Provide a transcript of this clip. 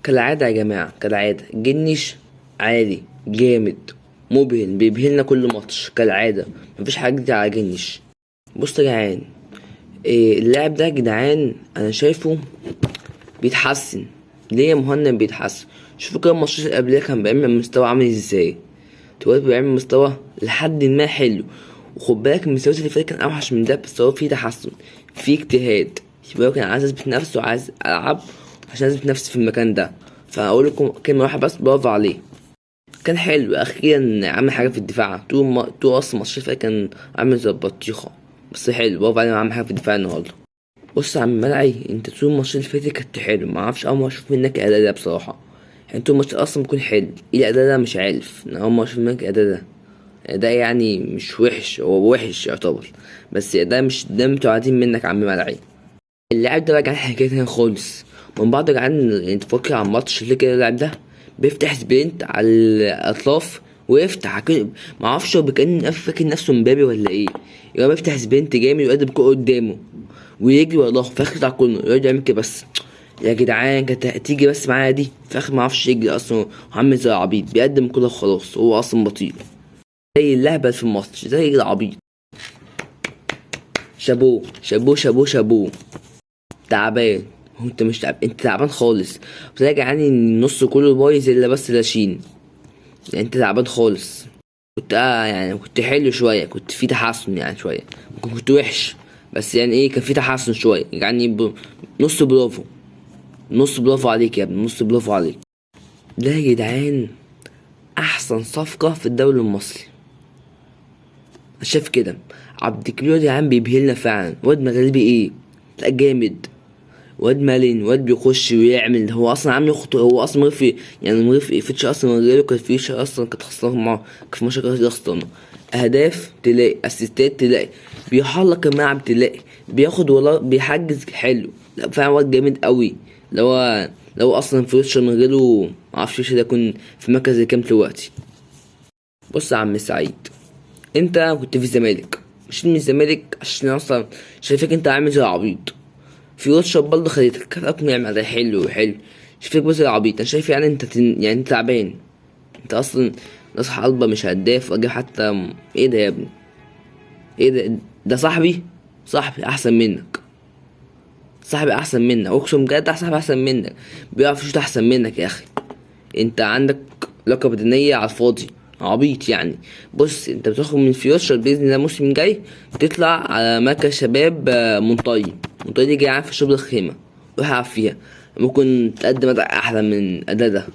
كالعادة يا جماعة، كالعادة جنش عالي جامد مبهن، بيبهلنا كل ماتش كالعادة، مفيش حاجة جديدة على جنش. بص يا جدعان، اللاعب ده يا جدعان انا شايفه بيتحسن. ليه يا مهند بيتحسن؟ شوفوا كده الماتشات اللي قبلها كان بيعمل مستوى عامل ازاي، دلوقتي بيعمل مستوى لحد ما حلو. وخد بالك المستويات اللي فاتت كان اوحش من ده، بس هو في تحسن، في اجتهاد، يبقى هو كان عايز اثبت نفسه وعايز العب عشان اثبت نفسي في المكان ده. فاقول لكم كلمة واحدة بس، برافو عليه، كان حلو اخيرا عمل حاجة في الدفاع. طول اصلا الماتش اللي فات كان عامل زي البطيخه، بس حلو برافو عليه عمل حاجة في الدفاع النهارده. بص يا عم ملعي، انت طول الماتش اللي فاتت كنت حلو، ما اعرفش اول مرة اشوف منك اداء ده بصراحة، يعني طول الماتش اصلا بيكون حلو، ايه الاداء ده مش عارف، انا اول مرة اشوف منك اداء ده. ده يعني مش وحش، هو وحش يعتبر، بس ده مش ده متعودين منك يا عم ملعي. اللاعب ده بقى جعان حكاية تانية خالص من بعض جعان، يعني تفكر على الماتش اللي كده اللاعب ده بيفتح sprint على الاطراف ويفتح ما اعرفش هو كان فاكر نفسه مبابي ولا ايه، يبقى بيفتح sprint جامد ويقدم كورة قدامه ويجري وراه في اخر بتاع كله يقعد يعمل كده. بس يا جدعان كانت هتيجي بس معايا دي في اخر، ما اعرفش يجري اصلا، عامل زي العبيط بيقدم كده وخلاص، هو اصلا بطيء زي اللهبل في الماتش زي العبيط. شابوه شابوه شابوه شابوه. تعبان هو، انت مش تعب، انت تعبان خالص. بس يا جدعان النص كله بايظ الا بس لاشين، يعني انت تعبان خالص. كنت يعني كنت حلو شوية، كنت في تحسن يعني شوية، ممكن كنت وحش بس يعني ايه كان في تحسن شوية، يعني نص برافو، نص برافو عليك يا ابني، نص برافو عليك. ده يا جدعان احسن صفقة في الدوري المصري، انا شايف كده. عبد الكبير يا جدعان بيبهلنا فعلا، واد مغربي ايه لا جامد، واد مالين، واد بيخش ويعمل، هو اصلا عامل خطوة، هو اصلا من غير في يعني من غير في فيتش اصلا، من غيره كانت فيتش اصلا كانت خسرانة معاه، كانت في ماتش كانت خسرانة. اهداف تلاقي، اسيستات تلاقي، بيحرك الملعب تلاقي، بياخد ولا بيحجز حلو، لا فعلا واد جامد قوي. لو اصلا فيوتشر من غيره معرفش فيوتشر ده يكون في مركز كام دلوقتي. بص يا عم سعيد، انت كنت في الزمالك، مشيت من الزمالك عشان اصلا شايفك انت عامل زي العبيط. فيوتشر برضه خدتك، كافئك نعمة، ده حلو حلو، شايفك بس العبيط. انا شايف يعني انت يعني انت تعبان، انت اصلا راس حربة مش هداف واجيب حتى ايه ده يا ابني، ايه ده، ده صاحبي، صاحبي احسن منك، صاحبي احسن منك، اقسم بجد صاحبي احسن منك، بيعرف يشوط احسن منك يا اخي. انت عندك لياقة بدنية على الفاضي، عبيط يعني. بص انت بتاخد من فيوتشر باذن الله الموسم الجاي تطلع على مركز شباب، منطقي، منطقي دي جاي عارف في شبرا الخيمة، روح العب فيها، ممكن تقدم اداء احلى من اداء ده.